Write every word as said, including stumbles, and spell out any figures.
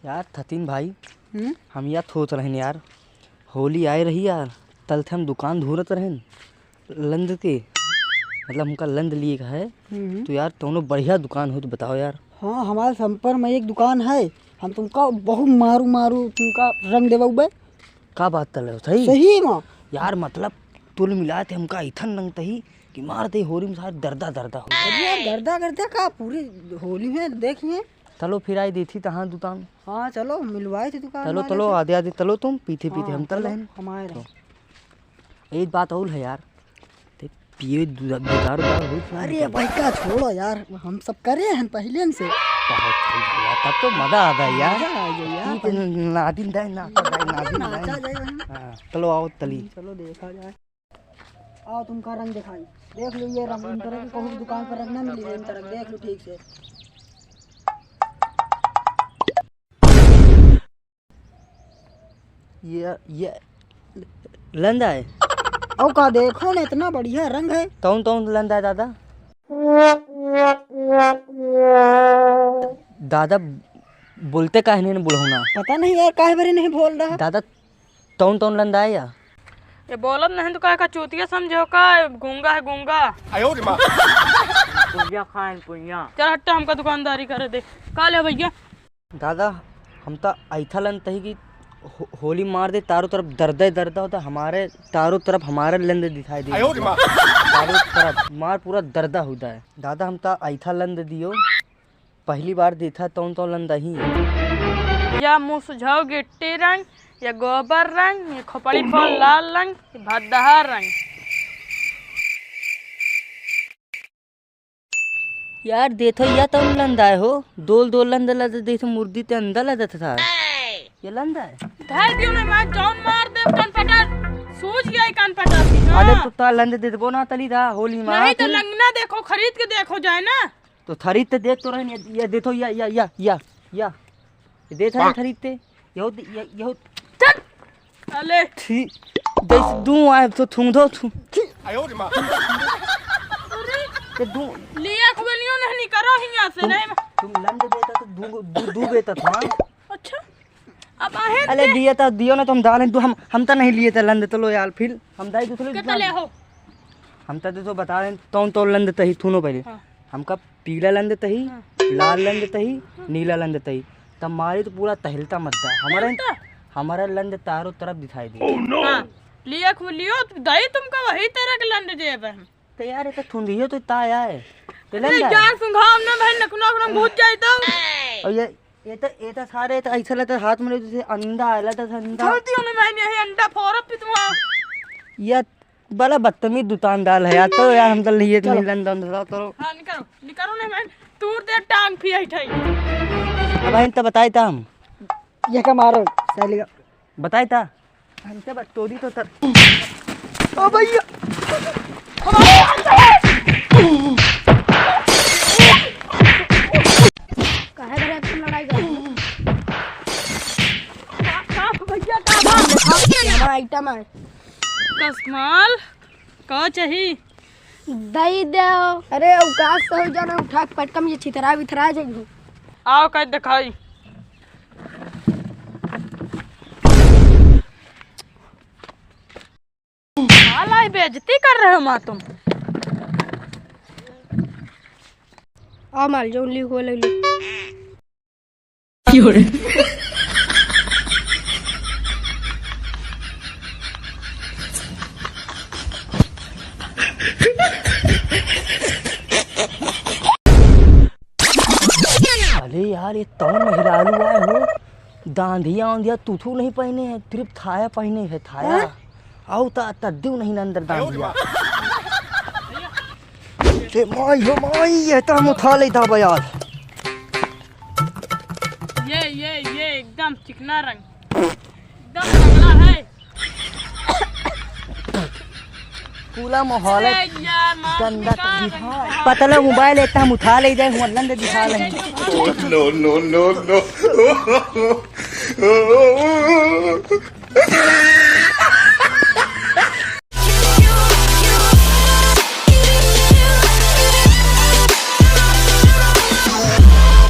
यार थतीन भाई, हम्म? हम या थोत रहन यार, होली आए रही यार, तल थे हम दुकान ढूंढत रहन लंद के, मतलब हमका लंद लिए का है। हम्म। तो यार तौनो बढ़िया दुकान हो तो बताओ यार। हाँ, हमारे संपर्क में एक दुकान है, हम तुमका बहुत मारू मारू तुमका रंग देवाउबे। का बात कर रहे हो? सही? सही में। यार मतलब तुल मिला थे हमका इथन रंग तही कि मार दे होली में सारे दर्दा दर्दा हो। अरे यार, दर्दा दर्दा का, पूरी होली में देखिए। चलो फिर आई देथी तहाँ दुकान। हाँ चलो मिलवाए थे दुकान चलो वाले चलो से। आधे आधे चलो तुम पीते पीते हाँ, हम तल चलो, रहन। हम आए रहे। तो एक बात और है यार, ते पिए दु-, दु-, दारू दारू होई ना अरे तो। भाई का छोड़ो यार, हम सब करे हैं पहले से। बहुत सही भैया, तब तो मजा आ गया यार। मजा आ गया यार। ठीक है, नादिन दाई, नाचा दाई, नादिन दाई। नाचा जाए बहन। हाँ, चलो आओ तली। हम्म, चलो देखा जाए। आओ तुमका रंग दिखाई, देख लो ये रंग, इन तरह की कहूँ दुकान पर रंग ना मिली, इन तरह देख लो ठीक से। ये, ये लंदा है। औ का देखो ना, इतना बढ़िया रंग है। तौन, तौन लंदा है दादा। दादा, बोलते काहे नहीं बुढ़ौना? पता नहीं यार, काहे बरे नहीं बोल रहा। दादा, तौन, तौन लंदा है या? ये बोलत नहीं तो का, का चूतिया समझो का, गूंगा है गूंगा। आयो रे माँ। पुंजा खाएं, पुंजा। चल हट्टा, हमका दुकानदारी करे दे। का ले भैया? दादा, हम त ऐथा लंद तही कि हो-, होली मार दे, तारों तरफ दर्दा ही दर्दा होता, हमारे तारों तरफ हमारे लंद दिखाई दे। आयो रे माँ। तारों तरफ मार पूरा दर्दा होता है। दादा, हम त ऐथा लंद दियो, पहली बार देथा तौन तौन लंद ही। या मुसझाऊ गिट्टी रंग, या गोबर रंग, या खोपड़ी फोल लाल रंग, या भद्दहा रंग। यार, देथो, या तौन लंद आए हो? दोल, दोल लंद लद देथो, मुर्दी ते अंदर लदत था। ये लंद आए? धर दियो ना, मैं जौन मार दे, कान फटा, सूझ गया कान फटा। हाँ। अरे, तो ता लंद दे देबो ना, तली था, होली मार नहीं तो फिर। लंगना देखो, खरीद के देखो जाए ना। तो खरीद ते देख तो रहन, ये, ये देथो, या, या, या, या, या। ये देथो ना खरीद ते। यहो दे-, ये, यहो। चल। अले। छी, जैसे दूं आए तो थूं दो, थूं। छी। आयो रे माँ। अरे। ये दूं। लिया खुबे लियो नहीं, नहीं करो हियाँ से, तुम, नहीं। तुम लंद देता तो दू, दू, दू बेता था। अच्छा। अब आहे अले दे। दिए तो दियो ना, तुम डालें, तू हम, हम तो नहीं लिए थे लंद, तो लो यार, फिर हम दाई दूसरे कितना दुकान। ले हो? हम तो देखो बता रहे हैं, तौन तौन लंद तही थूनो पहले। हाँ। हमका पीला लंद तही, हाँ। लाल लंद तही, हाँ। नीला लंद तही। तब मारी तो पूरा तहलता मत दा। हमारा, तहलता? हमारा लंद तारों तरफ दिखाई दे। Oh, no! हाँ। लिया खो लियो, तो दाई तुमका वही तरह के लंद देबे हम। तो यार, ये तो थुंदियो तो ताया है। तो अरे लंद आए। यार, सुंघाव ना भाई, नकुना, नकुना घुस जाए तो। और ये, ये तो, ये तो सारे तो ऐसा लगता है हाथ में जैसे अंडा आला था, अंडा। छोड़ दियो ना भाई, यही अंडा फोड़त भी तुम्हारा। ये बड़ा बदतमीज दुकानदार है यार, तो यार हम तो लिए तो चलो। नहीं लंदन था, तो। हाँ, निकलो, निकलो नहीं भाई, तूर दे टांग फिर आई ठाई। अब हम तो बताए था हम। ये का मारो, सैली का। बताए था। हमसे बस तोरी तो सर। ओ भैया। काहे बरे तुम लड़ाई कर? का, का भैया, का बात? हमारा आइटम है। कस्माल, का चाही? दई देव। अरे, औकात से हो जाना, उठा के पटकम ये छितरा बिथरा जाइहो। आओ, कह दिखाई। साला, ये बेइज्जती कर रहे हो माँ तुम। आ माल, जौन ली हो ले ली। अरे यार, ये तौन मेहरारू आए हो, दांधिया वांधिया तुथू नहीं पहने हैं, सिर्फ थाया पहने हैं, थाया। हाँ? आओ ता, तद्दू नहीं ना अंदर दांधिया। ए माई हो माई, ये तो हम उठा लेता बा यार। ये, ये, ये एकदम चिकना रंग, एकदम तगड़ा है। पूरा माहौल है ए यार, मार गंदा निकाल कर दिखा। रंग। पतला मोबाइल है, हम उठा ले जाए, हुआ लंद दिखा ले। No, no, no, no।